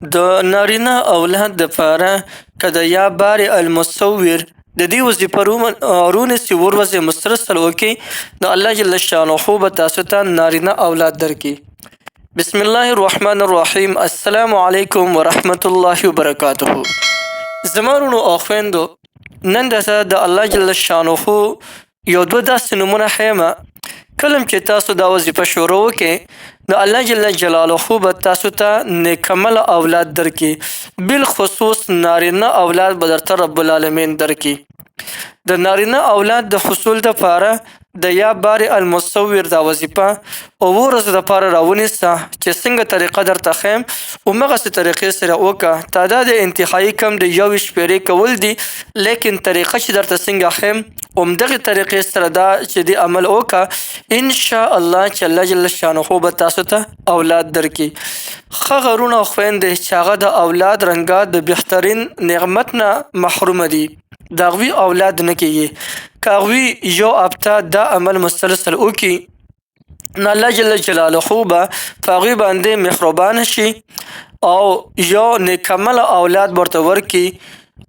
د نارینه اولاد دپاره که د یا بارئ المصور د دې وظیفه رونیسي، ورځې مسلسل وکړي، نو الله جل شانه به تاسو ته نارینه اولاد درکړي. بسم الله الرحمن الرحیم. السلام علیکم ورحمت الله وبرکاته. زما وروڼو او خویندو، نن درته د الله جل شانه یو دوه داسې نومونه ښیم، کله چې تاسو دا وظیفه شروع وکړئ نو الله جل جلاله به تاسو ته نیکمله اولاد درکړي، بالخصوص نارینه اولاد به درته رب العالمین درکړي. د نارینه اولاد د حصول دپاره د یا بارئ المصور دا وظیفه اوو ورځو دپاره راونیسه، چې څنګه طریقه درته ښیم همغسې طریقې سره وکړه. تعداد انتهایی کم دی، 21 پیرې کول دي، لیکن طریقه چې درته څنګه ښیم همدغې طریقې سره دا چې دې عمل وکړه، ان شاء الله چې الله جل شانه به تاسو ته اولاد درکړي. ښه وروڼه او خویندې چې هغه د اولاد رنګه د بهترین نعمت نه محرومه دي، د هغوی اولاد نه کیږي، که هغوی یو هفته دا عمل مسلسل وکړي نو الله جل جلاله به په هغوی باندې مهربان شي او یو نیکمله اولاد به ورته ورکړي،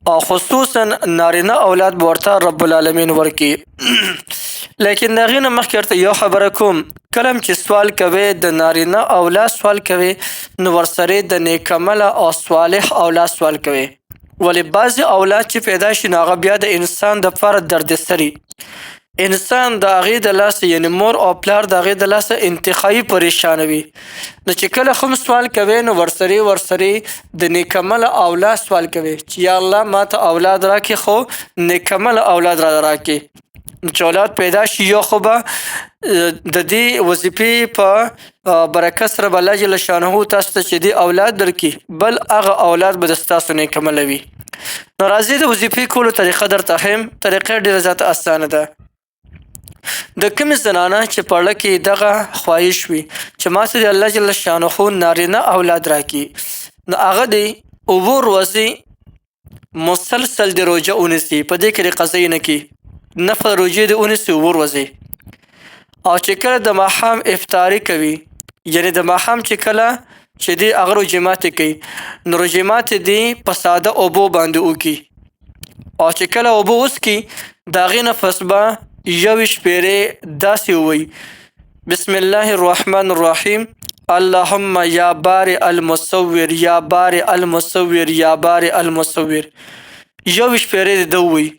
او خصوصا نارینه اولاد به ورته رب العالمین ورکړي. لیکن د هغې نه مخکې ورته یو خبره کوم، کله چې سوال کوې د نارینه اولاد سوال کوې نو ورسره د نیکمله او صالح اولاد سوال کوې، ولې بعضې اولاد چې پیدا شي نو هغه بیا د انسان دپاره دردسري، انسان د هغې د لاسه، یعنې مور او پلار د هغې د لاسه انتهایی پریشانه وي. نو چې کله هم سوال کوې نو ورسره د نیکمله اولاد سوال کوې چې یا الله ما ته اولاد راکړې، خو نیکمله اولاد راکړې. نو چې اولاد پیدا شي یو خو به د دې وظیفې په برکت سره به الله جل شانه تاسو ته چې دې اولاد درکړي، بل هغه اولاد به د ستاسو نیکمله وي. نو راځئ د وظیفې کولو طریقه درته ښیم. طریقه ډېره زیاته اسانه ده. د کومې زنانه چې په اړه کې دغه خواهش وي چې ما ته دې الله جل شانه نارینه اولاد راکړي، نو هغه دې 7 ورځې مسلسل دې روژه ونیسي، په دې کې دې قضا نه کړي، نفل روژې دې ونیسي 7 ورځې. او چې کله د ماښام افطاري کوي، یعنې د ماښام چې کله چې دې هغه روژې ماتې کوي، نو روژې ماتې دې په ساده اوبو باندې وکړي، او چې کله اوبه وڅکي د هغې نه پس به 21 پیرې داسې ووایي: بسم الله الرحمن الرحیم، اللهم یا بارئ المصور، یا بارئ المصور، یا بارئ المصور. 21 پیرې دې ده ووایي.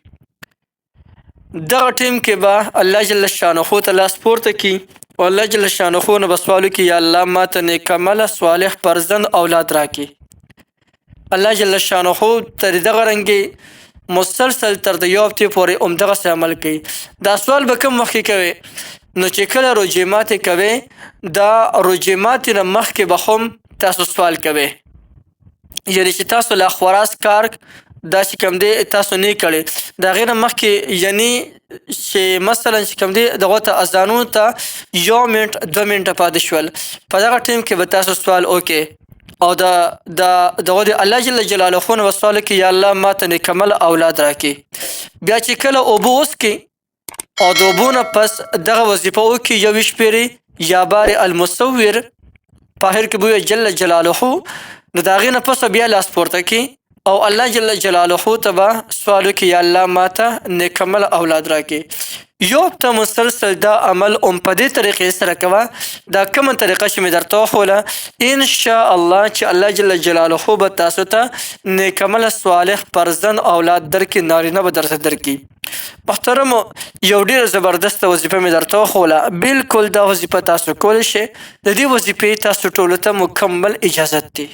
دغه ټیم کې به الله جل شانه ته لاس پورته کړي او الله جل شانه نه به سوال وکړي، یا الله ما ته نیکمله صالح فرزند اولاد راکړي. الله جل شانه تر دغه رنګې مسلسل تر د یو هفتې پورې همدغسې عمل کوي. دا سوال به کوم وخت کې کوې؟ نو چې کله روژې ماتې کوې، دا روژې ماتې نه مخکې به هم تاسو سوال کوې، یعنې چې تاسو لا خوراک کار داسې کوم دی تاسو نه کړی د هغې نه مخکې، یعنې چې مثلا چې کوم دی دغه ته اذانونو ته 1 منټ 2 منټه پاتې شول، په دغه ټایم کې به تاسو سوال وکړئ او د دغه د الله جل جلاله نه به سوال وکړي، یا الله ما ته نیکمله اولاد راکړي. بیا چې کله اوبه وڅکي او د اوبو نه پس دغه وظیفه وکړي 21 پیرې یا بارئ المصور، په آخر کې به ووایي جل جلاله، نو د هغې نه پس بیا لاس پورته کړي او الله جل جلاله ته به سوال وکړي، یا الله ما ته نیکمله اولاد راکړي. یو هفته مسلسل دا عمل هم په دې طریقې سره کوه، دا کومه طریقه چې مې درته وښوله، ان شاء الله چې الله جل جلاله به تاسو ته نیکمله صالح فرزند اولاد درکړي، نارینه به درته درکړي. محترمو، یو ډېره زبردسته وظیفه مې درته وښوله، بالکل دا وظیفه تاسو کولی شئ. د دې وظیفې تاسو ټولو ته مکمل اجازت دی.